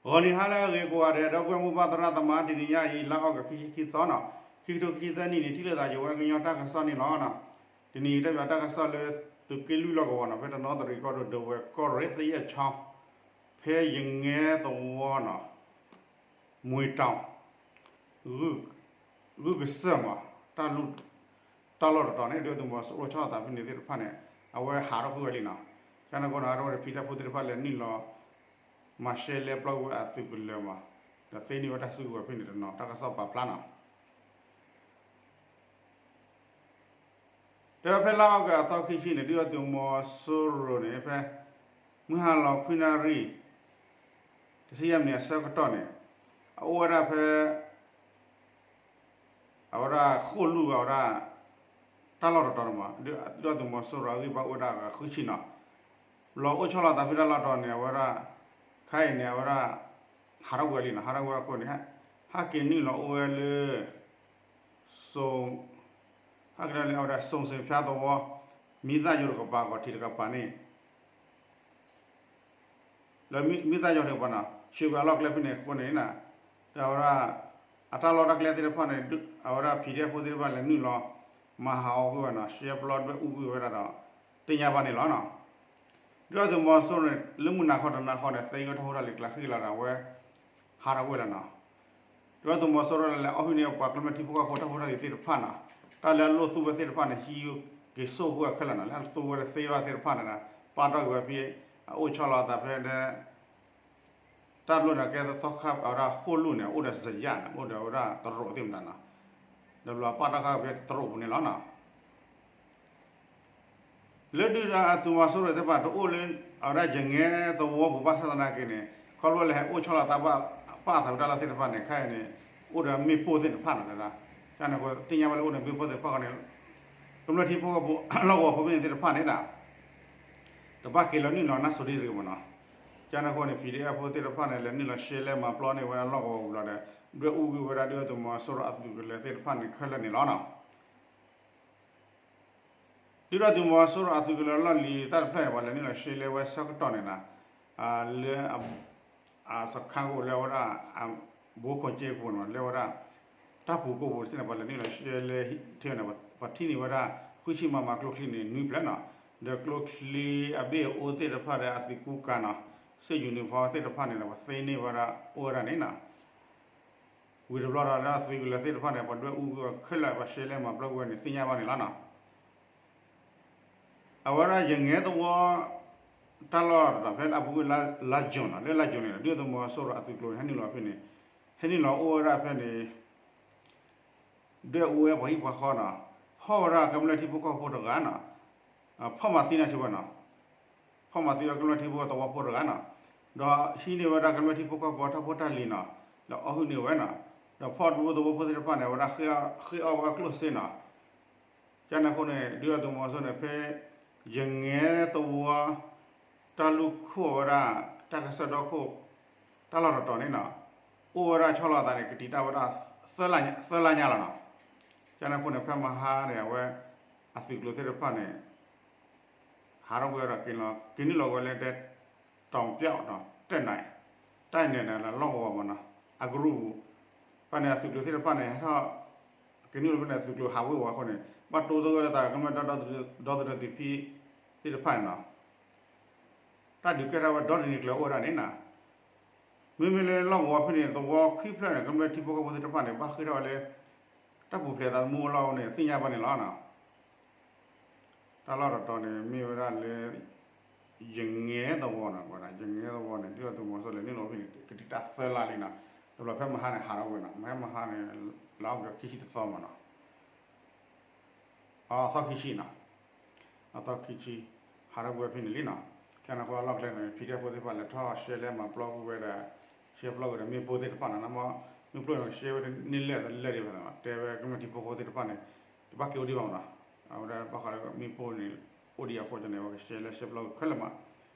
ဂီၤနံၤဟါလၢအဂ့ၤကိးဂၤဒဲး ဒီပုၢ်ဝဲၢ်မိၢ်ပၢ်သရၣ်သမါ တနံၤညါအံၤ လါအီကူး ခံဆံခံသီနီၤ, ခံကထိခံဆံသၢနံၣ်န့ၣ် ထံၣ်လိာ်သးယဝဲကညီတၢ်ကစီၣ်န့ၣ်လီၤ. တနံၤအံၤ တၢ်ပၠးတၢ်ကစီၣ်လၢ သုးက့လွံၢ်လီၢ်ကဝီၤနီၤ, ဖဲတနီသရံၣ်ကီၢ်ဒိၣ် ဒဝဲၢ်ကီၢ်ရ့ၣ် သယဲၣ်ချီ ဖဲယငဲသဝီနီၤ မွ့ၤတီၤ ဂုၢ်ကစၢၢ်မး တၢ်လီၢ်တတီၤန့ၣ် ဒုၣ်ဒါသုးမီၤစိရိၤအိၣ်ဆီလီၤသးဖဲန့ၣ်သ့၁ဖၣ်န့ၣ် အဝဲဟးထီၣ်ကွံာ်ဝဲလံနီၤ. ကန့ၣ်အဃိန့ၣ် အဝဲ ဖံးဒဲဖိသ့၁ဖၣ်လဲၤနုာ်လီၤ မၤရှဲလဲပျီကွံာ်ဝဲအသုးကလၢၤမး, ဒီးသ့န့ၢ်ဝဲတၢ်စုကဝဲၤဖဲန့ၣ်တနီၤ တၢ်ကစီၣ်ပာ်ဖျါနီၤ. တဲဝဲဖဲလါအီကူးအသီခံဆံန့ၣ် ဒုၣ်ဒါသုးမီၤစိရိၤန့ၣ် ဖဲ မုၢ်ဟါလီၤခွံနၣ်ရံၣ် တဆံယဲၢ်မံးနံးအဆၢကတီၢ်န့ၣ် အအိၣ်ဝဲဒၣ်ဖဲ အဝဲဒၣ်ဃိၣ်လူၢ်အဝဲဒၣ် တၢ်လီၢ်တတီၤန့ၣ်မး ဒုၣ်ဒါသုးမီၤစိရိၤအဂံၢ်ဘါအိၣ်ဝဲဒၣ်အဂၤဃုဆံနီၤ. ဘျီအိၣ်ဆီလီၤသးဖဲတၢ်လီၢ်တတီၤန့ၣ် အဝဲဒၣ် ခဲအံၤန့ၣ် အဝဲဒၣ် ဟးထီၣ်ကွံာ်ဝဲလံနီၤ. ဟးထီၣ်ကွံာ်ဝဲအဃိန့ၣ် ဟဲက့ၤနုာ်လီၤအိၣ်ဝဲလၢ စိ ဟဲက့ၤလၢအဝဲဒၣ် စိစ့ဖၠါသဝီ မံသၣ်ယိၤတကပၤ ဂီၤထံးတကပၤန့ၣ် လၢမံသၣ်ယိၤတကပၤနီၤ ဆှၢကွံာ်အလီၢ်ကျဲဖဲန့ၣ်အဃိန့ၣ် ဒီးအဝဲဒၣ် အတၢ်လီၢ်တၢ်ကျဲသ့၁ဖၣ်န့ၣ် အဝဲဒၣ် ဖံးဒဲဖိသ့၁ဖၣ်လဲၤနုာ်လီၤ မၤဟးဂီၤကွံာ�ာ်ဝဲနီၤ ရှဲပျီဒွဲၣ်အူကွံာ်ဝဲဒၣ်ဒီး သ့ၣ်ညါဘၣ်န့ၣ်လီၤ. ဒုၣ်ဒါသုးမီၤစိရိၤန့ၣ် လၢမုၢ်နၤခီတနၤခီန့ၣ် သ့ဝဲတၢ်ဖိတၢ်လံၤကျါဃံလၤဒီး အဝဲ ဟးထီၣ်ကွံာ်လီၤနီၤ. ဒုၣ်ဒါသုးမီၤစိရိၤလဲၤအီၣ်ဟုၣ်န့ၢ်ပှၤကမျၢၢ်ထံဖိကီၢ်ဖိတၢ်ဖိတၢ်လံၤသ့၁ဖၣ်နီၤ တၢ်လၢအလိၣ်သူဝဲသ့၁ဖၣ်န့ၣ် ဟံးက့ၤစိာ်ဃုာ်ခဲလၢာ်နီၤ လၢအသူဝဲသ့ဝဲသ့၁ဖၣ်န့ၣ် ပာ်တ့ၢ်ကွံာ်ဝဲဖဲ အအိၣ်ဆီလီၤသးဖဲ တၢ်လီၢ်န့ၣ်ကဲသီခါ အဝဲဒၣ်ဃိၣ်လူၢ်န့ၣ် အိၣ်ဒီးစယၣ်န့ၣ် အိၣ်ဒီးအဝဲဒၣ်တရိးသ့ၣ်မတၤနီၤ ဒီးဘျီပာ်တ့ၢ်ဃာ်ဖဲတရိးပူၤန့ၣ်လီၤနီၤ. လၢဒုၣ်ဒါသုးမီၤစိရိၤသ့ၣ်တဖၣ်တအိၣ်လၢ အဝဲဒၣ်ယငဲသဝီပူၤဘၣ်ဆၣ်သနာ်က့န့ၣ် ခီဖျိလၢဟဲအိၣ်ဆီလီၤသး ပာ်သးဝဲတၢ်လီၢ်သ့ၣ်တဖၣ်န့ၣ် ခဲအံၤန့ၣ် အိၣ်ဒီးမ့ၣ်ပိၢ်သ့ၣ်တဖၣ်နီၤ တၢ်န့ၣ်အဃိသ့ၣ်ညါဘၣ်လၢအိၣ်ဒီးမ့ၣ်ပိၢ်သ့ၣ်တဖၣ်ဃီန့ၣ် ကမျၢၢ်ထံဖိကီၢ်ဖိ လီၢ်ကဝီၤဖိဖဲန့ၣ်သ့ၣ်တဖၣ်န့ၣ်ဒီး တဘၣ်က့ၤလီၤနုာ်လီၤနါစိၤဒ်တဂ့ၤမးနီၤ. ကန့ၣ်အဃိန့ၣ် ဖံးဒဲဖိသ့ၣ်တဖၣ်န့ၣ် လဲၤနုာ်လီၤရှဲလဲမၤပျီန့ၢ်ဝဲဒၣ်လီၢ်ကဝီၤပူၤလီၤဒီး ဒွဲၣ်အူကွံာ်ဝဲဒၣ်ဒုၣ်ဒါသုးမီၤစိရိၤအသုးကလၢၤသ့ၣ်တဖၣ်န့ၣ်ခဲလၢာ်န့ၣ်လီၤနီၤ. ဒုၣ်ဒါသုးမီၤစိရိၤအသုးကလၢၤလီၢ်လံၤတၢ်တဖျၢၣ်န့ၣ် ပှၤလဲၤနုာ်လီၤရှဲလဲဝဲဆၢကတီၢ်န့ၣ်နီၤ လၢ အစခါကအိၣ်လၢအဝဲဒၣ် ဘိခိၣ်က့ပူၤန့ၣ် လၢအဝဲဒၣ် တၢ်ပူၤကိၢ်ပူၤတထံၣ်န့ၣ် ပှၤလဲၤနုာ်လီၤရှဲလဲထံန့ၣ် ပှၤထံၣ်န့ၢ်ဝဲဒၣ် ဃုဆံမမကျိချံန့ၣ် နွံဖျၢၣ်နီၤ ဒီးကျိချံအဘ့ၣ်အအိၣ်သ့ၣ်တဖၣ်ဒီးအသုးကူကၤနီၤ စ့ၣ်ယူၤနံၣ်ဖီသ့ၣ်တဖၣ်န့ၣ်ဒီး ပှၤသ့န့ၢ်ဝဲဒၣ်အိၣ်ဝဲဒၣ်န့ၣ်နီၤ ဝံၤတဘျီဒီးလၢအသုးကလၢၤသ့ၣ်တဖၣ်န့ၣ် ပှၤဒွဲၣ်အူကွံာ်ခဲလၢာ် ပှၤရှဲလဲမၤပျီကွံာ်ဝဲန့ၣ် သ့ၣ်ညါဘၣ်န့ၣ်လီၤနီၤ. အဝဲဒၣ်ယငဲသဝီ တၢ်လီၢ်တတီၤဖဲလၢအပူၤကွံာ်လါယူၤနီၤ လၢလါယူၤန့ၣ် ဒုၣ်ဒါသုးမီၤစိရိၤအသုးကျိၤန့ၣ် ဟဲနုာ်လီၤဖဲန့ၣ် ဟဲနုာ်လီၤအိၣ်ဝဲဒၣ်ဖဲန့ၣ် ဒွဲၣ်အူဝဲပှၤဟံၣ်ပှၤဃီနီၤ ဖီၣ်ဝဲဒၣ်ကမျၢၢ်ထံဖိကီၢ်ဖိတဂၤနီၤ ဖီၣ်မၤသံန့ၢ်ဝဲနီၤ ဖီၣ်မၤသံဝဲကမျၢၢ်ထံဖိသဝီဖိတဂၤနီၤ ဒီးဟံးန့ၢ်ဝဲဒၣ်ကမျၢၢ်ထံဖိကီၢ်ဖိတၢ်ဖိတၢ်လံၤနီၤ ဒီးအီၣ်ဟုၣ်န့ၢ်ဝဲနီၤ ဒီးဖီၣ်ဒူသဝီဖိသ့ၣ်တဖၣ်န့ၣ် အဝဲဒၣ်ဃ့အီၣ်ဝဲကျိၣ်စ့နီၤ ကန့ၣ်အဃိန့ၣ် ဒုၣ်ဒါသုးမီၤစိရိၤန့ၣ် ဖဲ ယငဲသဝီ တၢ်လူၢ်ခိၣ်ဝဲဒၣ် တၢ်ကစီၣ်ဒီခိၣ် တၢ်လီၢ်တတီၤန့ၣ်နီၤ အိၣ်ဝဲဒၣ်ဆီလီၤသးန့ၣ် ကတံာ်တၢ်ဝဲဒၣ် သၢလါညါလီၤနီၤ. ကန့ၣ်အဃိန့ၣ် ဖဲမဟါန့ၣ် အဝဲ အသုးကျိၤသ့ၣ်တဖၣ်န့ၣ် ဟးထီၣ်ကွံာ်ဝဲဒီးက့ၤလီၤ က့ၤနုာ်လီၤဝဲလၢတဲ တီၤပျီနီၤ တဲနၤ တၢ်နဲၣ်န့ၣ်လီၢ်ကဝီၤမးနီၤ အကရူၢ်ပူၤ ဖဲန့ၣ်အသုးကျိၤသ့ၣ်တဖၣ်န့ၣ် ဟဲထီၣ် က့ၤနုာ်လီၤဖဲန့ၣ်အသုးကျိၤဟးဝ့ၤဝီၤအဃိန့ၣ် ဘၣ်တိသဂၢၢ်လၢသးကမျၢၢ်ဒီသဒၢသုးဖံသ့ၣ်တဖၣ်န့ၣ်နီၤ တၢ်ဒုးကဲထီၣ်ဝဲဒီတနံၤကျၢၤအိၣ်ဝဲဒၣ်န့ၣ်နီၤ မ့မ့ၢ်လၢလီၢ်ကဝီၤဖဲန့ၣ် သဝီခွံဖျၢၣ်န့ၣ် ကမျၢၢ်ထံဖိကီၢ်ဖိသ့ၣ်တဖၣ်န့ၣ် ဘၣ်ဃ့ထီၣ်ဝဲလၢ တၢ်ပူၤဖျဲးသးသမူအလီၢ်န့ၣ် သ့ၣ်ညါဘၣ်န့ၣ်လီၤနီၤ. တၢ်လီၢ်တတီၤန့ၣ် မ့ၢ်ဝဲဒၣ်လၢ ယငဲသဝီနီၤ ယငဲသဝီန့ၣ် ဒုၣ်ဒါသုးမီၤစိရိၤလဲၤနုာ်လီၤဖဲန့ၣ် ကတံာ်တၢ်သၢလါလံနီၤ. တဘျီဖဲမဟါန့ၣ် ဟးထီၣ်ကွံာ်နီၤ ဖဲမဟါန့ၣ် လါအီကူးခံဆံတသီမးနီၤ အသီခံဆံနီၤ အသီခံဆံ ဟးထီၣ်ကွံာ်ဝဲဖဲန့ၣ်လံနီၤ. ကန့ၣ်အဃိအလီၢ်ကျဲန့ၣ် ဖံးဒဲဖိသ့ၣ်တဖၣ်လဲၤထီၣ်ရှဲလဲမၤပျီကွံာ်ဝဲဒီး ရှဲပျီကွံာ်ဒီးမ့ၣ်ပိၢ်သ့ၣ်တဖၣ်နီၤ နမ့ၢ် မ့ၣ်ပိၢ်န့ၣ် ရှဲဝဲန့ၢ်လဲၣ်တလဲၣ်ဒံးဘၣ်နီၤ တဲဝဲကမျၢၢ်ထံဖိကီၢ်ဖိသ့ၣ်တဖၣ်န့ၣ် တဘၣ်က့ၤအိၣ်ဒံးဘၣ်မးနီၤ. အဝဲဒၣ်ဘၣ်ဃးဒီးမ့ၣ်ပိၢ်န့ၣ် အိၣ်ဒံးအဃိန့ၣ် အဝဲကရှဲလဲရှဲပျီကွံာ်ခဲလၢာ်မး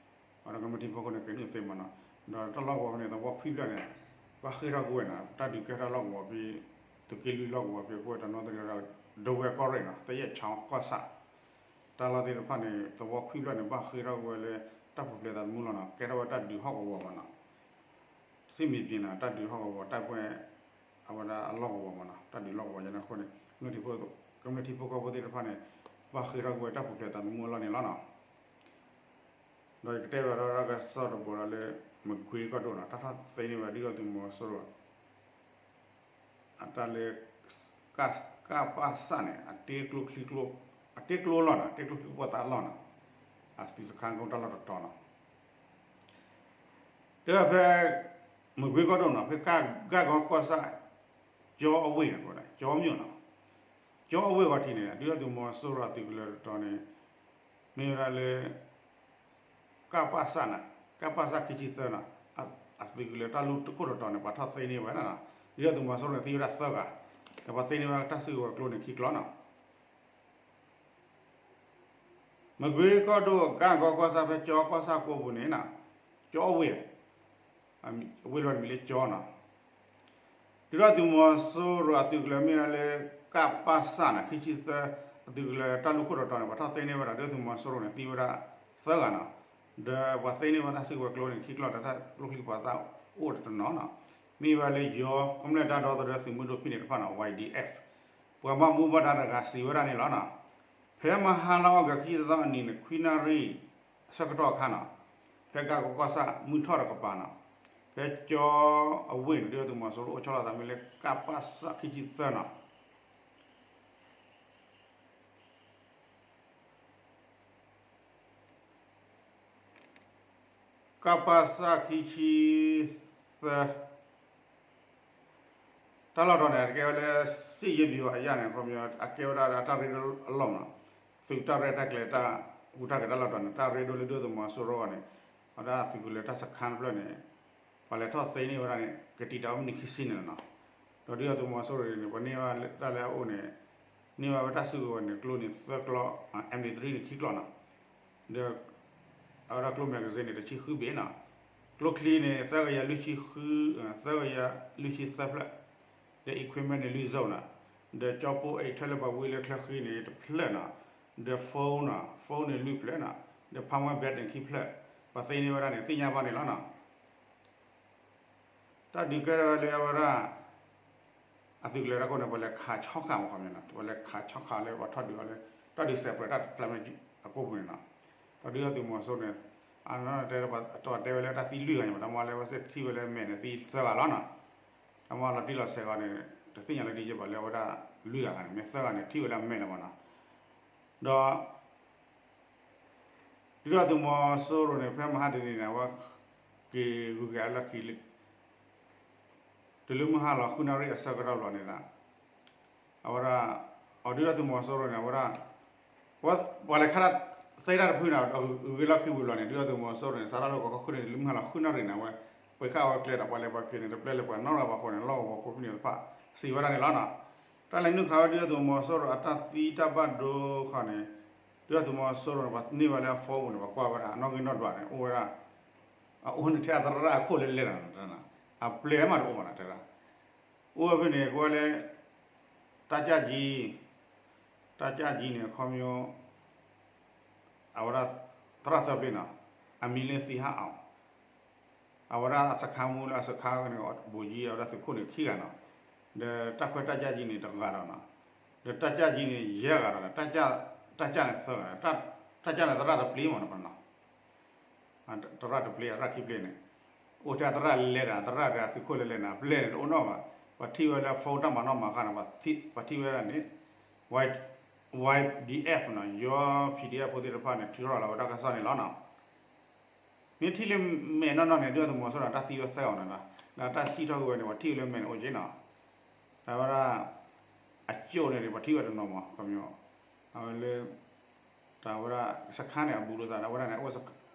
အဝဲဒၣ်ကမျၢၢ်ထံဖိကီၢ်ဖိန့ၣ် ကနုာ်သ့မးနီၤ. ဒီးတၢ်လီၢ်ကဝီၤဖဲန့ၣ် သဝီခွံဖျၢၣ်န့ၣ် ဘၣ်ဃ့ထီၣ်ကွံာ်ဝဲနီၤ တၢ်ဒုးကဲထီၣ်လီၢ်ကဝီၤဖဲ သုးက့လွံၢ်လီၢ်ကဝီၤဖဲ ကဝဲတနီသရံၣ်ဒီး ဒဝဲၢ်ကီၢ်ရ့ၣ်နီၤ သယဲၣ်ချီကီၢ်ဆၣ် တၢ်လီၢ်သ့ၣ်တဖၣ်န့ၣ် သဝီခွံဖျၢၣ်န့ၣ် ဘၣ်ဃ့ထီၣ်ကွံာ်ဝဲလၢ တၢ်ပူၤဖျဲးသးသမူလီၤနီၤ ကဲထီၣ်ဝဲတၢ်ဒုးဟီၣ်ကဝီၤမးနီၤ. စစ်မြေပြင်နီၤ တၢ်ဒုးဟီၣ်ကဝီၤ တိုက်ပွဲ အဝဲဒၣ်အလီၢ်ကဝီၤမးနီၤ တၢ်ဒုးလီၢ်ကဝီၤယန့ၣ်အဃိန့ၣ် ကမျၢၢ်ထံဖိကီၢ်ဖိသ့ၣ်တဖၣ်န့ၣ် ဘၣ်ဃ့ထီၣ်ကွံာ်ဝဲတၢ်ပူၤဖျဲးသးသမူအလီၢ်န့ၣ်လီၤနီၤ. ဒီးယကတဲဘၣ်ဒီးတၢ်ကစီၣ်တဘီဒီးလၢ မကွ့ကီၢ်ဒိၣ်နီၤ တၢ်ထီၣ်သ့န့ၢ်ဝဲဒုၣ်ဒါသုးမီၤစိရိၤ အတၢ်လၢ ကပစ န့ၣ် အတ့ကျိချံကျိ အတ့ကျိလီၢ်နီၤ တ့ကျိချံကျိပှၤသးလီၢ်နီၤ အသုးစခါကိတၢ်လီၢ်တတီၤနီၤ တဲဖဲ မကွ့ကီၢ်ဒိၣ်နီၤ ဖဲကၢ်ဂီၤကီၢ်ဆၣ် ကၠီအဝ့ၢ်န့ၣ် ကၠီမၠိၣ်နီၤ ကၠီအဝ့ၢ်ဂီၤထံးန့ၣ် ဒုၣ်ဒါသုးမီၤစိရိၤအသုးကလၢၤတတီၤန့ၣ် မ့ၢ်ဝဲဒၣ်လၢ ကပစ န့ၣ် ကပစ ခံဆံသၢနီၤ အသုးကလၢၤတၢ်လူၢ်တခိၣ်တတီၤန့ၣ် ပှၤထီၣ်သ့န့ၢ်ဝဲဒၣ်နီၤ ဒုၣ်ဒါသုးမီၤစိရိၤန့ၣ် သံဝဲဒၣ်သၢဂၤ ဒီးပှၤသ့န့ၢ်ဝဲတၢ်စုကဝဲၤကျိန့ၣ်ခံကျီနီၤ မကွ့ကီၢ်ဒိၣ် ကၢ်ဂီၤကီၢ်ဆၣ်ဖဲကၠီကီၢ်ဆၣ်ကိပူၤန့ၣ်နီၤ ကၠီအဝ့ၢ် အဝ့ၢ်လီၤတမံၤလၢကၠီနီၤ ဒုၣ်ဒါသုးမီၤစိရိၤအသုးကလၢၤမ့ၢ်ဝဲလၢ ကပစ န့ၣ် ခံဆံသၢ အသုးကလၢၤတၢ်လူၢ်ခိၣ်တတီၤန့ၣ် ပှၤထီၣ်သ့န့ၢ်ဝဲဒၣ် ဒုၣ်ဒါသုးမီၤစိရိၤန့ၣ် သံဝဲဒၣ်သၢဂၤနီၤ ဒီးပှၤသ့န့ၢ်ဝဲတၢ်စုကဝဲၤကျိန့ၣ် ခံကျီဒီးတၢ်ကျိချံကပၤသၣ်အိၣ်တနီၤနီၤ မ့ၢ်ဝဲလၢယီၤကမျၢၢ်တၢ်ဒီသဒၢသုးမုၢ်ဒိၣ်ဖံးန့ၣ်တဖၣ်နီၤ ဝါအံၣ်ဒီအ့ၣ် ပှၤဘၣ်မူဘၣ်ဒါတဂၤစံးဝဲဒၣ်န့ၣ်လီၤနီၤ ဖဲမဟါလါအီကူးခံသီအနံၤန့ၣ် ခွံနၣ်ရံၣ် ဆၢကတီၢ်အခါနီၤ ဖဲကၢ်ဂီၤကီၢ်ဆၣ်မုၢ်ထီၣ်တကပၤနီၤ ဖဲကၠီအဝ့ၢ်န့ၣ် ဒုၣ်ဒါသုးမီၤစိရိၤအိၣ်ဆီလီၤသးမ့ၢ်လၢ ကပစ ခံဆံသၢနီၤ ကပစ ခံဆံသၢ တၢ်လီၢ်တတီၤန့ၣ် အကဲဝဲလၢ စစ်ရေးဗျူဟာအရန့ၣ် ခီပညီ အကဲဝဲဒၣ်တၢ်ရ့ဒိၣ်အလီၢ်မးနီၤ သုးတၢ်ရဲၣ်တၢ်ကျဲၤတၢ်ဟူးတၢ်ဂဲၤတၢ်လီၢ်တတီၤန့ၣ် တၢ်ရ့ဒိၣ်လၢဒုၣ်ဒါသုးမီၤစိရိၤအဂီၢ်န့ၣ် အဝဲဒၣ်သုးကလၢၤတၢ်စခါတဖျၢၣ်န့ၣ် ပှၤလဲၤထီၣ်သ့န့ၢ်ဝဲဒၣ်န့ၣ် ကတံာ်တာ်ဝဲမံးနံးခံဆံန့ၣ်လီၤနီၤ ဒီးဒုၣ်ဒါသုးမီၤစိရိၤန့ၣ် ပှၤန့ၢ်ဝဲတၢ်လၢအအိၣ်န့ၣ် န့ၢ်ဝဲတၢ်စုကဝဲၤန့ၣ် ကျိန့ၣ်သၢကျီ မ်သရီးန့ၣ်ခံကျီနီၤ ဒီး အဝဲဒၣ်ကျိ magazine န့ၣ် တဆံဃုဘ့ၣ်နီၤ ကျိချံန့ၣ် သၢကယၤလွံၢ်ဆံဃု သၢကယၤလွံၢ်ဆံသၢဖျၢၣ် ဒီး equipment န့ၣ် လွံၢ်စိၤနီၤ ဒီးကၠီပိၢ်အိတ် ထဲလၢပှၤဝံလၢချၢဃံန့ၣ် တဖျၢၣ်နီၤ ဒီး phone နီၤ phone န့ၣ် လွံၢ်ဖျၢၣ်နီၤ ဒီး power bank န့ၣ် ခံဖျၢၣ် ပှၤသ့န့ၢ်ဝဲဒၣ်န့ၣ် သ့ၣ်ညါဘၣ်န့ၣ်လီၤနီၤ တၢ်ဒုးကဲထီၣ်ဝဲလၢအဝဲဒၣ် အသုးကလၢၤတၢ်ခိၣ်န့ၣ် ပှၤလဲၤခးဆီခးမးခီပညီနီၤ ပှၤလဲၤခးဆီခးလၢပှၤထီၣ်ဒုးအီၤလၢ တၢ်ဒုးစဲးပြဲးတၢ်တဖျၢၣ်မ့ၢ်အကိၣ်ပူၤန့ၣ်နီၤ ဒီးဒုၣ်ဒါသုးမီၤစိရိၤန့ၣ် အနီၢ်တဲ တၢ်တဲဝဲလၢတၢ်သံလွံၢ်ဂၤန့ၣ် တၢ်မၤလၢအဝဲသ့ၣ်ထံၣ်ဝဲလၢမဲာ်န့ၣ်သံသၢဂၤလီၤနီၤ တၢ်မၤလီၤတံၢ်လီၤဆဲးဂီၤန့ၣ် တသ့ၣ်ညါလၢဒ်ယဘၣ်လၢအဝဲဒၣ်လွံၢ်ဂၤဂၤန့ၣ် မ့ၢ်သၢဂၤန့ၣ် ထံၣ်ဝဲလၢအမဲာ်လီၤမးနီၤ ဒီး ဒုၣ်ဒါသုးမီၤစိရိၤန့ၣ် ဖဲမဟါတနံၤန့ၣ် အဝဲက့ၤဂုၤက့ၤအလီၢ်ခံလံ တုၤလၢမုၢ်ဟါလီၤ ဃုနၣ်ရံၣ်အဆၢကတီၢ်ဘျီန့ၣ်ဒီး အဝဲဒၣ် အဒုၣ်ဒါသုးမီၤစိရိၤန့ၣ် အဝဲဒၣ် ပှၤလဲၤခးတၢ်သ့တၢ်တဖုန့ၣ် ဂုၤက့ၤလီၢ်ခံဝံၤဘျီန့ၣ် ဒုၣ်ဒါသုးမီၤစိရိၤန့ၣ် စးထီၣ်လၢကီၢ်ခိၣ်န့ၣ် လၢမုၢ်ဟါလီၤဃုနၣ်ရံၣ်န့ၣ် အဝဲ ပှ့ၤဃာ်အဝဲကျဲဒီး ပှၤလဲၤပှၤက့ၤန့ၣ် တပျဲလၢပှၤနီတဂၤဘၣ်အဃိန့ၣ် လီၢ်ကဝီၤဖိဖဲန့ၣ်တဖၣ် စံးဝဲဒၣ်န့ၣ်လီၤနီၤ တၢ်လဲၤနုာ်ခးဝဲဒုၣ်ဒါသုးမီၤစိရိၤအတၢ်သံတၢ်ဘၣ်ဒိခီန့ၣ် ဒုၣ်ဒါသုးမီၤစိရိၤန့ၣ် ပှၤန့ၢ်ဝဲလၢအ phone ပူၤန့ၣ် ပှၤကွၢ်ဝဲဒၣ် အနီၣ်ဂံၢ်နီၣ်ဒွးန့ၣ် အိၣ်ဝဲဒၣ် အအိၣ်န့ၣ်ထဲအသရၣ်အခိၣ်လၢလဲၣ်ဒီး အပျဲၢ်မးတအိၣ်ဘၣ်နီၤ တဲဒၣ် အိၣ်ဝဲဖဲန့ၣ် ကွၢ်လၢ တၢ်ကၢ်ကၠံ တၢ်ကၢ်ကၠံန့ၣ် ခီပညီ အဝဲဒၣ် သရၣ်သၢပျ့ၤနီၤ အမံၤလၢသံဟးအီၤ အဝဲဒၣ်အစခါမူလၢအစခါန့ၣ် ဘိးကၠံ အဝဲဒၣ်သုးခိၣ်န့ၣ်ခံဂၤနီၤ ဒီးတၢ်ခွဲးတၢ်ကၢ်ကၠံန့ၣ်တဂၤဒီးနီၤ ဒီးတၢ်ကၢ်ကၠံန့ၣ်ယဲၢ်ဂၤဒီး တၢ်ကၢ်န့ၣ်သၢဂၤ တၢ်ကၢ်န့ၣ်သရၣ်တပျ့ၤမးနီၤ သရၣ်တပျ့ၤ အသရၣ်ခံပျ့ၤန့ၣ် အိၣ်ထဲအသရၣ်လဲၤဒီး အသရၣ်ဒီးအသုးခိၣ်လဲၤလဲၤန့ၣ် အပျဲၢ်န့ၣ်တအိၣ်နီတဂၤဘၣ် ပှၤထံၣ်ဝဲလၢ phone တၢ်မၤနီၣ်မၤဃါန့ၣ် ပှၤထံၣ်ဝဲဒၣ်န့ၣ် Y Y D F နီၤ ယီၤ P D F ဖိသ့ၣ်တဖၣ်န့ၣ် ထုးထီၣ်လီၤဝဲတၢ်ကစီၣ်န့ၣ်လီၤနီၤ မ့ၢ်ထံၣ်လၢမဲာ်နီၢ်နီၢ်န့ၣ် ဒုၣ်ဒါသုးမီၤစိရိၤန့ၣ် တၢ်သံဝဲသၢဂၤန့ၣ်လီၤ ဒီးတၢ်စံၣ်ထီၣ်ကွံာ်ဝဲန့ၣ် ပှၤထံၣ်ဝဲလၢမဲာ်န့ၣ်အိၣ်က့နီၤ တၢ်ဝဲဒၣ် အကၠိၣ်န့ၣ် ပှၤထံၣ်ဝဲတနီၤမး ခီပညီ အဝဲလၢ တၢ်ဝဲဒၣ် စခါန့ၣ် အဘူးလိာ်သး တၢ်ဝဲဒၣ်န့ၣ်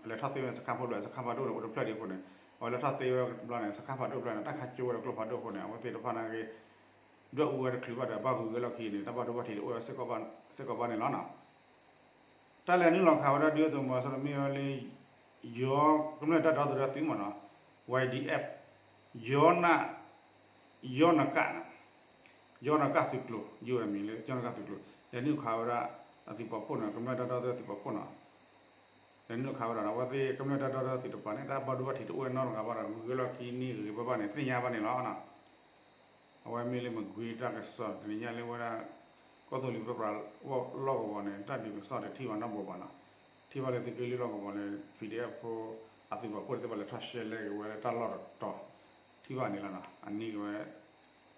လဲၤထီၣ်သ့ဝဲန့ၣ် စခါဖိဒိၣ် စခါဖးဒိၣ်န့ၣ် အိၣ်တဖျၢၣ်ဒံးအဃိန့ၣ် အဝဲလဲၤထီၣ်သ့ဝဲဘျီန့ၣ် စခါဖးဒိၣ်တဖျၢၣ်န့ၣ် တၢ်ခးကၠိဝဲဒီးကျိဖးဒိၣ်အဃိန့ၣ် အဝဲသ့ၣ်တဖၣ်န့ၣ်ဂ့ၤ ဒွဲၣ်အူဝဲတချုးဘၣ်ဒီး ဘၣ်ဂုၤဂဲၤလီၢ်ခံန့ၣ် တၢ်ဘၣ်ဒိဘၣ်ထံးန့ၣ် အိၣ်ဝဲစ့ၢ်ကီးဘၣ်န့ၣ်လီၤနီၤ တၢ်လဲၤနုာ်လီၤခးဝဲဒၣ်ဒုၣ်ဒါသုးမီၤစိရိၤန့ၣ် မ့ၢ်ဝဲလၢ ယီၤကမျၢၢ်တၢ်ဒီသဒၢသုးမးနီၤ Y D F ယီၤန ယီၤနကၣ်န့ၣ် ယီၤနကၣ်သုးကျိၤ ယိၣ်ဝဲမံၤလၢယီၤနကၣ်သုးကျိၤ လဲၤနုာ်ခးဝဲဒၣ် အသုးပာ်ဖှိၣ်န့ၣ် ကမျၢၢ်တၢ်ဒီသဒၢသုးပာ်ဖှိၣ်နီၤ နုာ်ခးဝဲဒၣ်ဒီး အဝဲသ့ၣ်ကမျၢၢ်တၢ်ဒီသဒၢသ့ၣ်တဖၣ်န့ၣ် တၢ်ဘၣ်ဒိဘၣ်ထံးတအိၣ်နီတဂၤဘၣ်ဒီး ဂုၤဂ့ၤလီၢ်ခံနံၣ်ဂ့ၤဂ့ၤဘၣ်ဘၣ်န့ၣ် သ့ၣ်ညါဘၣ်န့ၣ်လီၤ. အဝဲမ့ၢ်လၢမကွ့ၤတၢ်ကစီၣ်တနံၤညါလၢဝဲဒၣ် ကီၢ်သူလ့ၤပၢပြးလီၢ်ကဝီၤန့ၣ် တၢ်ဒုးကစီၣ်တထံၣ်ဘၣ်နီတဘိဘၣ်နီၤ. ထံၣ်ဘၣ်လၢသုးက့လွံၢ်လီၢ်ကဝီၤလၢ ပီၣ်ဒ့အၣ်ဖိ အသုးပာ်ဖှိၣ်သ့ၣ်တဖၣ်လဲၤထီၣ်ရှဲလဲက့ၤဝဲလၢတၢ်လီၢ်တတီၤ ထံၣ်ဘၣ်န့ၣ်လီၤနီၤ. အန့ၢ်က့ၤဝဲ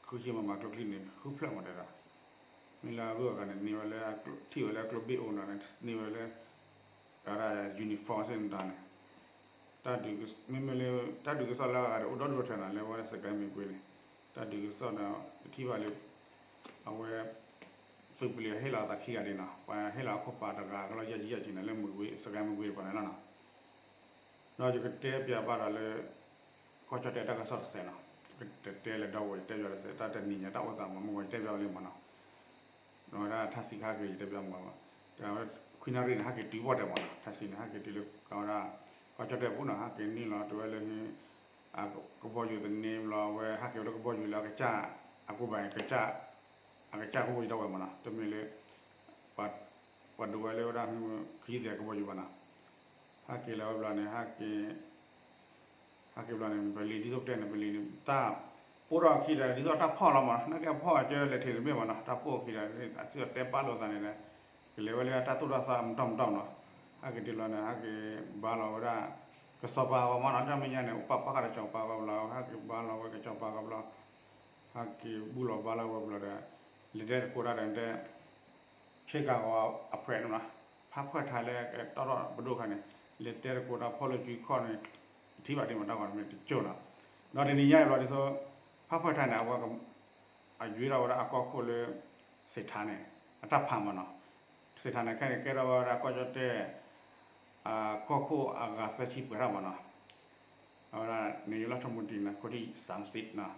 ဃုဆံ မမ ကျိချံန့ၣ် ဃုဖျၢၣ်မးတဲဒၣ်. မ့ၢ်လၢအဂုၤအဂၤန့ၣ် န့ၢ်ဝဲလၢ ထံၣ်ဝဲလၢကျိဘ့ၣ်အိၣ်နီၤန့ၣ် န့ၢ်ဝဲလၢ အဝဲဒၣ် uniform စ့ၢ်န့ၣ်တၢ်န့ၣ် တၢ်ဒုးက မ့မ့ၢ်လၢ တၢ်ဒုးကစီၣ်လၢအဂၤဒီး အိၣ်ဒီဒူၣ်ထဲနီၤ လၢဝဲဒၣ်စကဲမ့ၢ်ကွ့န့ၣ် တၢ်ဒုးကစီၣ်ဒီး ပထံၣ်ဘၣ်လၢ အဝဲ သုးပလံၤဟ့ၣ်လီၤအသးခံဂၤဒံးနီၤ ပှၤဟ့ၣ်လီၤအခိၣ်ပာ်တဂၤကလီၢ်ယဲၢ်ဆံယဲၢ်ဆံန့ၣ် လၢမကွ့ စကဲမကွ့ပှၤန့ၣ်လီၤနီၤ. ဒီးယကတဲပၠးဘၣ်ဒီးလၢ ကီၢ်ကၠီၣ်တဲၣ်တၢ်ကစီၣ်တစဲးနီၤ ယကတဲလၢဒီဝဲၢ် ယတဲပၠးတစဲး တၢ်တနံၤညါတၢ်အိၣ်သးမး မ့ၢ်ဝဲယတဲပၠးဝဲလံမးနီၤ. ဒီးဝဲဒၣ်ထါစံးခါက့ၤ ယတဲပၠးမးဘၣ် ခွံနၣ်ရံၣ်န့ၣ် ဟဲက့ၤတုၤဘီၣ်တဲာ်မးနီၤ ထါစံးန့ၣ် ဟဲက့ၤတုၤလၢ အဝဲဒၣ် ကီၢ်ကၠီၣ်တဲၣ်ပူၤနီၤ ဟဲက့ၤနုာ်လီၤ တုၤဝဲလၢ ကဘီယူၤသန့ဘျီ အဝဲဟဲက့ၤဝဲလၢကဘီယူၤလၢအကစၢ် အကူပၤ ကစၢ်အကဘီယူၤဒၣ်ဝဲမးနီၤ တမ့ၢ်လၢ ပှၤဒိးဝဲလၢဝဲဒၣ် ခယုၢ်သဲးကဘီယူၤဘၣ်နီၤ. ဟဲက့ၤလီၤဝဲဘျီန့ၣ် ဟဲက့ၤ ဟဲက့ၤဘျီန့ၣ် ပလံၤဒ်သိးပတဲန့ၣ် ပလံၤန့ၣ် တၢ်ပိၢ်ထီၣ်အခံဒီး ဒ်သိးတၢ်ဖီၣ်လီၤမးနီၤ နာ်က့အဖီၣ်အကၢလဲၤထံးတမ့ၢ်မးနီၤ တၢ်ပိၢ်အခံဒီး အစံၣ်တဲပာ်လိာ်သးန့ၣ်ဒီး ကလဲၤဝဲလၢတၢ်သိၣ်တၢ်သီမတီၢ်မတီၢ်မးနီၤ. ဟဲက့ၤတုၤလီၤန့ၣ် ဟဲက့ၤဘါလီၤဝဲဒၣ် ကစီၤပၤအဂီၢ်မးနီၤ တၢ်မဲာ်ညါန့ၣ် ပာ်ဖးဃာ်ဒီးကစီၤပၤအဂီၢ်ဘျီ ဟဲက့ၤဘါလီၤဝဲကစီၤပၤအဂီၢ်ဘျီ ဟဲက့ၤဘူၣ်လီၤဘါလီၤဝဲဘျီဒီး လဲၤတဲသကိးတၢ်ဒီးတဲ ဆ့ကၤဂီၤအဖှဲးန့ၣ်နီၤ ဖးဖှဲးထါလၢကတီၢ်ထီၣ်ပဒိၣ်ခါန့ၣ် လဲၤတဲသကိးတၢ်ဖီၣ်လိာ်စုခီၣ်န့ၣ် ထံၣ်ဘၣ်ဒံးမးတၢ်ဂီၤတမ့ၢ်တကၠိၢ်နီၤ. ဒီးတနံၤညါအံၤဘျီဒ်သိး ဖးဖှဲးထါန့ၣ် အဝဲ အယွ့ထီၣ်ဝဲဒၣ်အကီၢ်ခိၣ်လၢ စ့းထါန့ၣ် အတၢ်ဖးမးနီၤ. စ့းထါန့ၣ် ခဲအံၤန့ၣ် ကဲထီၣ်ဝဲဒၣ်ကီၢ်ကၠီၣ်တဲၣ် ကီၢ်ခိၣ်အဂၤသၢဆံပှဲၤထီၣ်မးနီၤ. အဝဲဒၣ် နယူးလီၢ်ထီၣ်မူတံၤန့ၣ် ခိၣ်ထံၣ်စၢမ်စံးနီၤ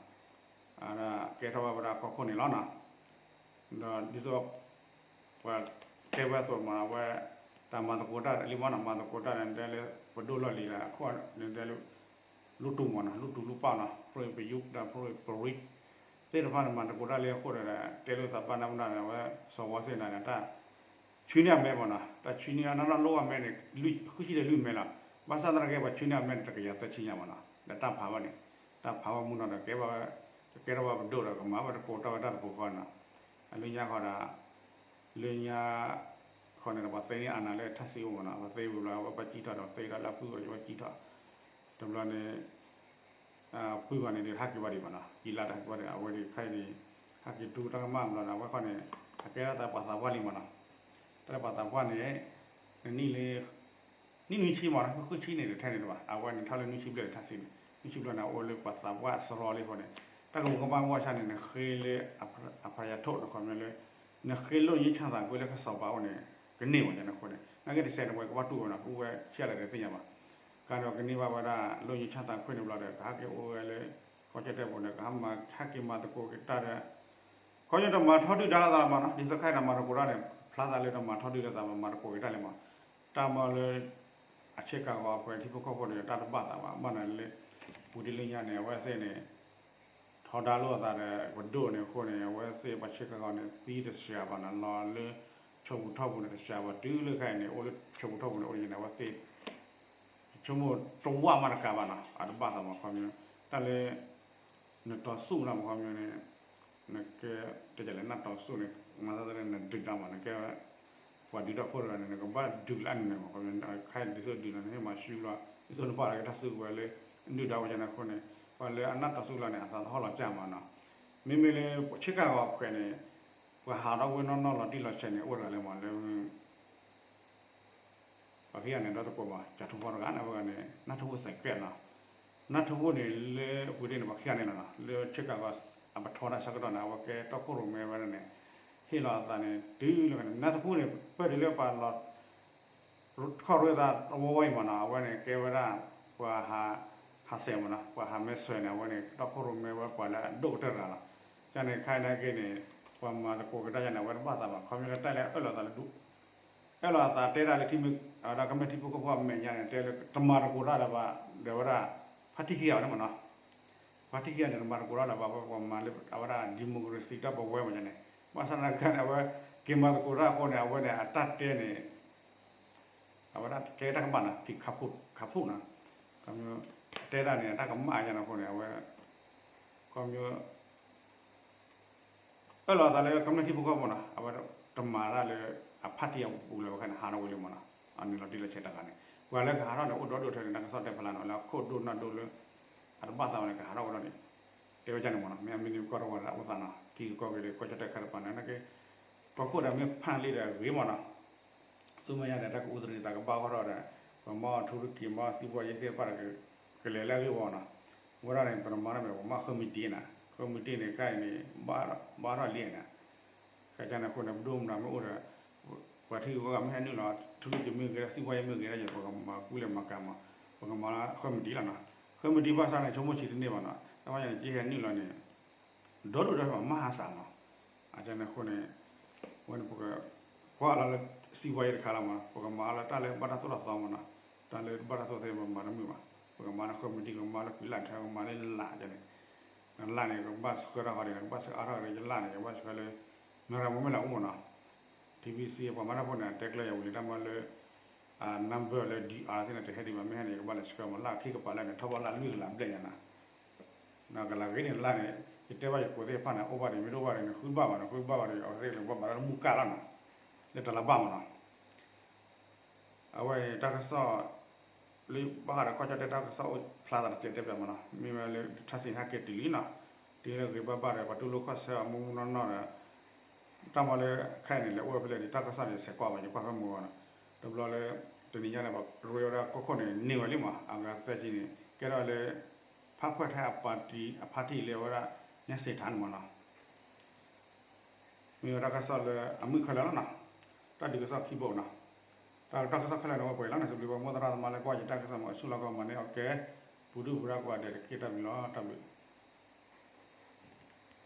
အဝဲဒၣ်ကဲထီၣ်ဝဲဒၣ်ကီၢ်ခိၣ်န့ၣ်လီၤနီၤ. ဒီးဒ်သိး ပှၤတဲဝဲအသိးမး အဝဲ တၢ်မၤသကိးတၢ်လံမးနီၤ မၤသကိးတၢ်န့ၣ် တဲလၢ ပဒိၣ်လီၢ်လံၤဒီး အခိၣ်န့ၣ်တဲလၢ လူတူၢ်မးနီၤ လူတူၢ်လူပာ်နီၤ ဖရံးပယူၢ်ဒီးဖရံးပရံး သ့ၣ်တဖၣ်န့ၣ် မၤသကိးတၢ်လံအဃိဒီး တဲလိာ်သးဘၣ်နၢ်ပၢၢ်နၢ်န့ၣ် အဝဲ စီၤဝီစ့ၣ်နၤန့ၣ် တၢ် ဆှံန့ၢ်အမဲမးနီၤ တၢ်ဆှံန့ၢ်အနီၢ်နီၢ်လိၣ်အမဲန့ၣ် ဃုဆံဒီးလွံၢ်မဲလီၤ. ဘၣ်ဆၣ်သနာ်က့ ပှၤဆှံန့ၢ်အမဲန့ၣ် တကယၤသၢဆံညါမးနီၤ ဒီးတၢ်ဖးဘၣ်န့ၣ် တၢ်ဖးဘၣ်မုၢ်နီၤဒီး ကဲဘၣ်ဝဲ ကကဲထီၣ်ဝဲပဒိၣ်ဒီး ကမၤဘၣ်သကိးတၢ်ဝဲတၢ်တပူၤဃီနီၤ. အလၢညါဃီဒီး လၢညါ ဃီန့ၣ်ဒီး ပှၤသ့န့ၢ်အနၢ်လၢထါစံးအိၣ်မးနီၤ ပှၤသ့ဝံၤဘျီ အဝဲပှၤကံၣ်ထီၣ်ဒီး သ့ဒၣ်လၢအပုၢ်အဝဲပှၤကံၣ်ထီၣ် တဘျီန့ၣ် ပုၢ်ဘၣ်န့ၣ်ဒီး ဟးက့ၤဘၣ်ဒံးမးနီၤ ကံလါတဟးက့ၤဘၣ်ဒီး အဝဲဒၣ်ခဲအံၤန့ၣ် ဟးက့ၤတူတၢ်ကမၣ်ဘျီဒီး အဝဲဃီန့ၣ် အကဲထီၣ်သးပှၤသးပှၢ်လံမးနီၤ. တၢ်ပှၤသးပှၢ်န့ၣ် နနံၣ်လၢ နံၣ်နွံဆံမးနီၤ ဃုဆံန့ၣ်တထဲန့ၣ်တဘၣ် အဝဲန့ၣ်ထီၣ်လၢနွံဆံဘျဲၣ်န့ၣ် ထါစံးန့ၣ် နွံဆံဘျဲၣ်န့ၣ် အအိၣ်လၢပှၤသးပှၢ်စရီလံအဃိန့ၣ် တၢ်ကမူးကမၣ်ဝဲဆၣ်န့ၣ် နဃ့လၢ အဖရယၤထိၣ်န့ၣ် ခီပညီလၢ နဃ့လိၣ်ယ့ၢ်ဆၣ်သးကွံလၢကစီၤပၤအိၣ်န့ၣ် ကန့ၢ်ဝဲန့ၣ်အဃိန့ၣ် နာ်က့တစဲးန့ၣ် ပှၤကဘၣ်တူၢ်ဝဲနီၤ အူဝဲဆံးလဲၣ်ဒီးသ့ၣ်ညါဘၣ် ကဒီးကန့ၢ်ဘၣ်ဝဲဒၣ် လိၣ်ယ့ၢ်ဆၣ်သးကွံန့ၣ်ဘျီဒီး ကဟးက့ၤအိၣ်ဝဲလၢ ကီၢ်ကၠီၣ်တဲၣ်ပူၤန့ၣ် ကဟးမၤ ဟဲက့ၤမၤသကိးက့ၤတၢ်ဒီး ခီပညီတမၤထီဒုၣ်ဒါသးမးနီၤ ဒ်သိးခဲအံၤန့ၣ် မၤသကိးတၢ်န့ၣ် ဖျါသးလၢတမၤထီဒုၣ်ဒါသး မၤသကိးက့ၤတၢ်လံမး တၢ်မၤလၢ အဆ့ကၤဂီၤအပှဲၤထံဖိကီၢ်ဖိန့ၣ် တၢ်တဘၣ်သးဘၣ် ဘၣ်နၤလၢ ပူၤတ့ၢ်လၢညါန့ၣ် အဝဲသ့ၣ်န့ၣ် ထီဒါလိာ်အသးဒီး ပဒိၣ်န့ၣ်အဃိန့ၣ် အဝဲသ့ၣ်ပှၤဆ့ကၤဂီၤန့ၣ် သံတစှၤဘၣ်နီၤ လီၤလၢ ဆိပူၤထီၣ်ပူၤန့ၣ်တစှၤဘၣ် တုၤလၢခဲအံၤန့ၣ် အိၣ်လၢဆိပူၤထီၣ်ပူၤန့ၣ် အိၣ်ဒ်န့ၣ် အဝဲသ့ၣ် ဆိကမိၣ်တဝၢ်မးတကးဘၣ်နီၤ အတဘၣ်သးမး ခီပညီ တၢ်လၢ နတီၤသူၣ်နီၤ ခီပညီန့ၣ် နကဲ တကလဲၣ် နတီၤသူၣ်န့ၣ် မၤသးဒ်န့ၣ် နဒုးတၢ်မး နကဲ ပှၤဒုးတၢ်ဖိတဂၤန့ၣ် နကဘၣ်ဒုးလၢအနုာ်န့ၣ်မး ခီပညီ ခဲအံၤဒ်သိးဒုးလီၤန့ၣ် ဟ့ၣ်မၤဆူလီၤ ဒ်သိးနပာ်လီၤက့ၤတၢ်စုကဝဲၤလၢ နဒုးတၢ်ဝဲန့ၣ်အဃိန့ၣ် ပှၤလၢအနၢ်တီၤသူၣ်လီၤန့ၣ် အသးသဟီၣ်လီၤကၢ်မးနီၤ မ့မ့ၢ်လၢဆ့ကၤဂီၤအပှဲၤန့ၣ် ပှၤဟးထီၣ်ဝဲနီၢ်နီၢ်လီၤတံၢ်လီၤဆဲးန့ၣ် အိၣ်တဂၤလၢမးလၢ ပှၤခံဂၤန့ၣ် ဒီသကိးမး ကၠီၤထူဖီတဂၤန့ၣ် အဝဲဂၤန့ၣ် နၢ်ထူဖိစဲးကဲးနီၤ နၢ်ထူဖိန့ၣ် လၢအပူၤတ့ၢ်န့ၣ် ပှၤခံဂၤန့ၣ်လီၤနီၤ လၢဆ့ကၤဂီၤ အပထီဒါဆၢကတီၢ်န့ၣ် အဝဲကဲတီခိၣ်ရိၣ်မဲဝဲဒၣ်န့ၣ် ဟ့ၣ်လီၤအသးန့ၣ် တုၤလၢန့ၣ် နၢ်ထူဖိန့ၣ် ပၢၢ်တုၤလၢပှၤလီၤ ခီၣ်ရ့သးဝီဝီအံၤမးနီၤ အဝဲန့ၣ်ကဲဝဲဒၣ် ပှၤဟး ဟးစဲးမးနီၤ ပှၤဟးမဲဆွဲန့ၣ် အဝဲန့ၣ် တီခိၣ်ရိၣ်မဲဝဲပှၤလၢအဒိၣ်ကတၢၢ်တဂၤလီၤ ကန့ၣ်ခဲအံၤနာ်က့န့ၣ် ပှၤမၤသကိးကဒါယါန့ၣ် အဝဲတဘၣ်သးဘၣ် ခီပညီလၢတၢ်လၢအအၢၣ်လီၤသးလၢဒူၣ် အၢၣ်လီၤအသးတဲဒၣ်လၢထံမ့ၢ် အဝဲဒၣ်ကမျၢၢ်ထံဖိကီၢ်ဖိအမဲာ်ညါန့ၣ် တဲလၢတမၤသကိးတၢ်လၢၤဘၣ် ဒီးဝဲဒၣ် ဖါတံၢ်ခံဂၤန့ၣ်မးနီၤ ပှၤထံၣ်ခံဂၤန့ၣ် တမၤသကိးတၢ်လၢၤဘၣ် ပှၤမၤလၢအဝဲဒၣ် democracy တၢ်ပဝဲမးန့ၣ် ဘၣ်ဆၣ်သနာ်က့န့ၣ် အဝဲက့ၤမၤသကိးတၢ်အဃိန့ၣ် အဝဲန့ၣ် အတၢ်တဲန့ၣ် အဝဲဒၣ်ကဲတၢ်ကမၣ်နီၤ က့ၤခးဖှိၣ်နီၤ, တဲဒၣ်န့ၣ် တၢ်ကမၣ်ယါနီၤအဃိန့ၣ် အဝဲ ခီမီ အၢၣ်လီၤအသးလၢကမျၢၢ်ထံဖိကီၢ်ဖိနီၤ အဝဲတမၤတၢ်လၢ အဖါတံၢ်အပူၤလၢၤဘၣ်ခဲန့ၣ် ဟးထီၣ်ဝဲလံမ့ၢ်နီၤ, အနုာ်လီၤတံၢ်လီၤဆဲးတၢ်ဂၤန့ၣ် ပှၤလၢကဟးထီၣ်န့ၣ် အိၣ်ဒီဒူၣ်ထဲန့ၣ် တၢ်ကစီၣ်တဲဖျါနီၤ လၢအခိၣ်ဒိၣ်နၢ်ဒိၣ်လၢ အတဘၣ်သးဝဲန့ၣ် ကဟးထီၣ်ဝဲဒၣ်န့ၣ် တဲဝဲဒ်န့ၣ်မ့ၢ်နီၤ, မ့ၢ်အမ့ၢ်န့ၣ်ကီၢ်တဝဲဒၣ်အိၣ်သးနီၤ ထံဂုၤကီၢ်ဂၤဒီး ကီၢ်ကၠီၣ်တဲၣ်ခါတပၤန့ၣ် နက့ ကီၢ်ခိၣ်ဒီးမ့ၢ်ဖးလံဒီးဂ့ၤမ့ၢ်နီၤ ဆူမဲာ်ညါဒီး တၢ်ကအိၣ်သရံးသးကဘၣ်ဂီၢ်ထီၣ်ဒီး ပမၤထူရကံ မၤစံးဘီယ့သ့ၣ်တဖၣ်ဒီး ကလဲၤလၢအဂ့ၢ်ဝီနီၤ, ဝဲဒၣ်န့ၣ် ပတမၤတၢ်မ့ၢ် ပမၤဃၢမံၤတံၢ်နီၤ, ဃၢမံၤတံၢ်န့ၣ် ခဲအံၤန့ၣ် ဘၣ်ထီၣ်လံန့ၣ်, ခဲကန့ၣ်အဃိန့ၣ် ပဒိၣ်မတၤမ့ၢ်အိၣ်ဒီး ပှၤထံဂုၤကီၢ်ဂၤမ့ၢ်ဟဲနုာ်လီၤ ထူရကံမ့ၢ်ဂ့ၤ စံးဘီယ့မ့ၢ်ဂ့ၤဒီး ပကမၤကူလဲၤမၤကၤမး, ပကမၤလၢဃၢမံၤတံၢ်လီၤနီၤ, ဃၢမံၤတံၢ်ဘၣ်ဆၣ်န့ၣ် ဆိကမိၣ်ဆံးတန့ၢ်ဘၣ်နီၤ, တၢ်ဘၣ်ယၤန့ၣ် ကဟဲနုာ်လီၤန့ၣ် ဒီဒူၣ်ဒီထၢမး မၤဟးစးမး, အကန့ၣ်အဃိန့ၣ် ဝဲန့ၣ်ပက ကွၢ်လီၤလၢ စံးဘီယ့တခါလီၤမး ပကမၤလၢတၢ်လၢဘၣ်တၢ်သိၣ်တၢ်သီမးနီၤ, တၢ်လၢဘၣ်တၢ်သိၣ်တၢ်သီမၤတမုာ်ဘၣ်, ပကမၤလၢဃၢမံၤတံၢ် ကမၤလၢကွံာ်လၢ်ထၢ ကမၤလၢလၢ်ကန့ၣ်, လၢ်န့ၣ် ကဘၣ်ဆှၢထီၣ်ဃီဒီး ကဘၣ်ဆှၢအါထီၣ်ဒီးယလၢ်န့ၣ် ကဘၣ်ဆှၢလၢ မ့ၢ်ရၤမ့ၢ်လၢအိၣ်မးနီၤ, ထံဘံစံ ပှၤမၤတၢ်ဖိန့ၣ် တဲကျၢၤယၤဝံၤလံ တၢ်မၤလၢ number လၢ D R သ့ၣ်န့ၣ် တဟဲဒံးဘၣ် မ့ၢ်ဟဲန့ၣ် ကဘၣ်လဲၤဆှၢမး လၢခံကပၤလၢန့ၣ် ထီၣ်ဘၣ်လၢအလွံၢ်ကလးဘျဲၣ်ညါနီၤ, ကလးဂ့ၤန့ၣ်လၢ်န့ၣ် ယတဲဘၣ်ယကိးသ့ၣ်တဖၣ်န့ၣ် အိၣ်ဘၣ်ဒီး မ့ၢ်တအိၣ်ဘၣ်ဒီး နဃုဘၣ်ဘၣ် နဃုဘၣ်ဘၣ်ဒီး အဝဲသ့ၣ်ကဘၣ်မၤတၢ်လၢမူကၢ်လီၤနီၤ, လၢတလးဘၣ်မးနီၤ အဝဲန့ၣ်တၢ်ကစီၣ် လၢဘၣ်ဃးဒီးကီၢ်ကၠီၣ်တဲၣ်တၢ်ကစီၣ်အိၣ်ဖျါသးတစဲးတဲပျးမးနီၤ, မ့ၢ်ဝဲလၢထါစံးဟဲက့ၤတုၤလံနီၤ, တုၤလၢဂ့ၤဘၣ်ဘၣ်ဒီး ပှၤတူၢ်လိာ်ခီၣ်ဆၢအမူမူနီၢ်နီၢ်ဒီး တၢ်မၤလၢခဲအံၤန့ၣ် လဲၤအိၣ်ဝဲဖဲလဲၣ်ဒီး တၢ်ကစီၣ်န့ၣ် ဆဲးကွၢ်ဘၣ် ယကွၢ်ဖဲမုၢ်ဂီၤနီၤ, တဘျီလၢ တနံၤညါန့ၣ် ပရ့ဝဲဒၣ်ကီၢ်ခိၣ်န့ၣ် န့ၢ်ဝဲလံမး အဂၤသၢဆံန့ၣ် ကဲထီၣ်လၢ ဖးဖှဲၣ်ထဲအပၣ်တံၣ် အဖါတံၢ်လၢအဝဲဒၣ် ညါစ့းထါန့ၣ်မးနီၤ မ့ၢ်ဝဲတၢ်ကစီၣ်လၢအမုာ်ခဲလၢာ်လီၤနီၤ, တၢ်ဒုးကစီၣ်ခံဘိနီၤ, တၢ်ကစီၣ်ခဲလၢာ်န့ၣ် ဝဲပှဲၤလီၤန့ၣ် စံးဘျုးပှၤမိၢ်သရၣ်သမါလၢကွၢ်ယတၢ်ကစီၣ်မး ဆူၣ်လီၤကီးမၤန့ၢ်အီၣ်ကဲ ပူၤဒုၣ်ပူၤဒါကိးဂၤဒဲးတက့ၢ် တၢ်ဘျုးလီၤ တၢ်ဘျုး